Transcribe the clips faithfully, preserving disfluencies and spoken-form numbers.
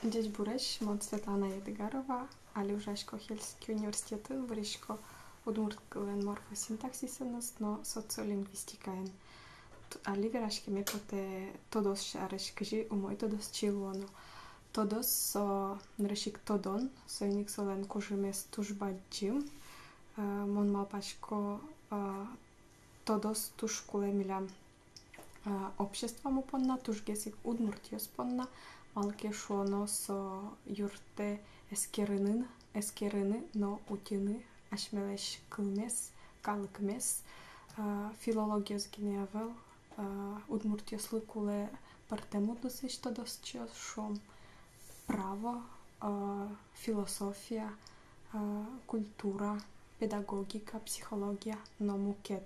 Ӟечбуресь, мон Светлана Едыгарова, али ужасько Хельсинки университетын, вырисько удмурт кылын морфосинтаксисэныз но социолингвистикаен. Т-, али вераськеме потэ тодос сярысь, кызьы умой тодосчи луоно. Тодос со нырысь ик тодон, соин ик солэн кужымез туж бадӟым. Э, мон малпасько, э, тодос туж кулэ милям, а, обществомы понна, тужгес ик удмуртъёс понна, малы ке шуоно со юрттэ эскерыны, эскерыны но утьыны асьмелэсь кылмес, калыкмес, а, филологъёс гинэ ӧвӧл, а, удмуртъёслы кулэ пӧртэм удысысь тодосчиос, шуом, право, а, философия, а, культура, педагогика, психология но мукет.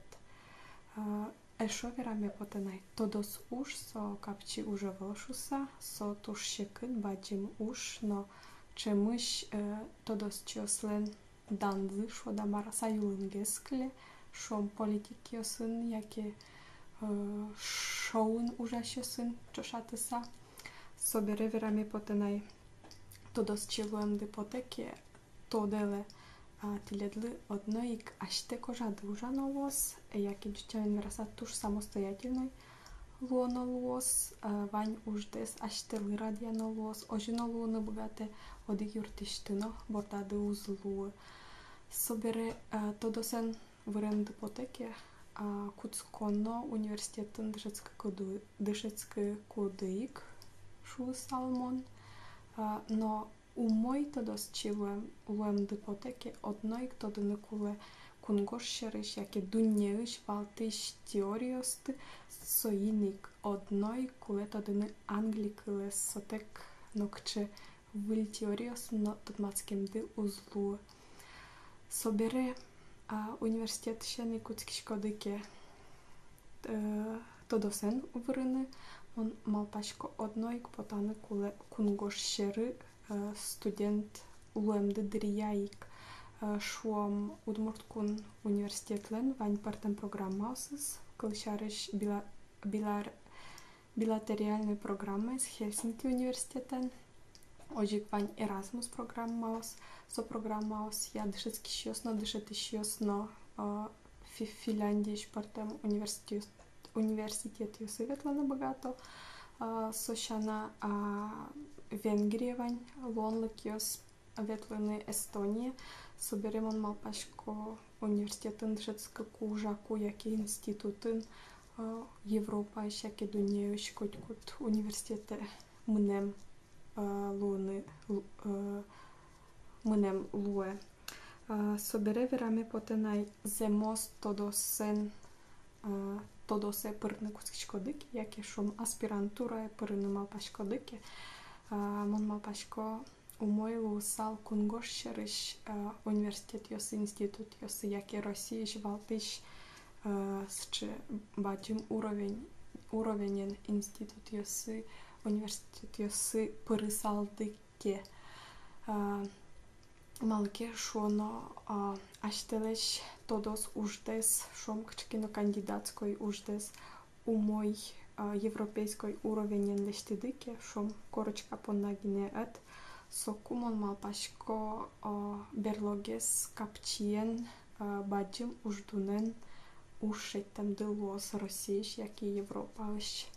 А, эшшо вераме потэ на ай, тодос уж со капчи уж ӧвӧл шуыса, со туж секыт, бадӟым уж, но ӵемысь, э, тодосчиослэн данзы, шуод-а мар-а, со юлынгес кыле, шуом, политикъёсын яке, э, шоуын ужасьёсын ӵошатыса. Собере вераме потэ на ай, тодосчи луэмды потэ ке, тодэлэ, а, тӥледлы одно ик асьтэ кожады ужано луоз, яке, ӟуч сямен вераса, туж самостоятельной луоно луоз, а, вань уждэс асьтэлы радъяно луоз, озьы но луыны быгатэ, одӥг юрттӥсьты но бордады уз луы. Собере, а, тодосэн выремды потэ ке, а, кутсконо университетын дышетскыкуды, дышетскыкуды ик, шуысал мон, а, но умой тодосчи луэм-, луэмды потэ ке, одно ик тодыны кулэ кунгож сьӧрысь яке дуннеысь валтӥсь теориосты, соин ик одно ик кулэ тодыны англи кылэз, сотэк нокыӵе выль теориосын но тодматскемды уз луы. Собере, а, университетысен ик кутскиськоды ке, э, тодосэн вырыны, мон малпасько, одно ик потаны кулэ кунгож сьӧры, э, студент луэмды дыръя ик. Э, шуом, Удмурт кун университетлэн вань пӧртэм программаосыз, кылсярысь, била-, билар-, билатеральной программаез Хельсинки университетэн, озьы ик вань Erasmus программаос, со программаосъя дышетскисьёс но, дышетӥсьёс но, э, Фи-, Финляндиысь пӧртэм университет-, университетъёсы ветлыны быгато, а, со сяна, а, Венгрие вань луонлыкъёс ветлыны, Эстоние. Собере мон малпасько, университетын дышетскыку, ужаку яке институтын, а, Европаысь яке дуннеысь котькуд университетэ мынэм, а, луыны, лу-, а, мынэм луэ. А, собере вераме потэ на ай, зэмос тодосэн, а, тодосэ пырыны кутскиськоды ке, яке, шуом, аспирантурае пырыны малпаськоды ке, а, мон малпасько, умой луысал кунгож сьӧрысь, а, университетъёсы, институтъёсы яке Россиысь валтӥсь, а, сыӵе бадӟым уровень, уровенен институтъёсы, университетъёсы пырысалды ке. А, малы ке шуоно, а, асьтэлэсь тодос уждэс, шуом, кыӵе ке но кандидатской уждэс умой, а, европейской уровенен лэсьтӥды ке, шуом, корочка понна гинэ ӧд, соку, мон малпасько, а, берлогес капчиен, а, бадӟым уждунэн уж шедьтэмды луоз Россиысь яке Европаысь.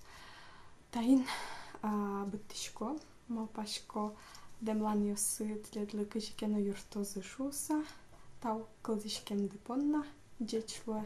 Таин, а, быдтӥсько. Малпасько, дэмланъёсы тӥледлы кызьы ке но юрттозы шуыса. Тау кылзӥськемды понна. Ӟеч луэ.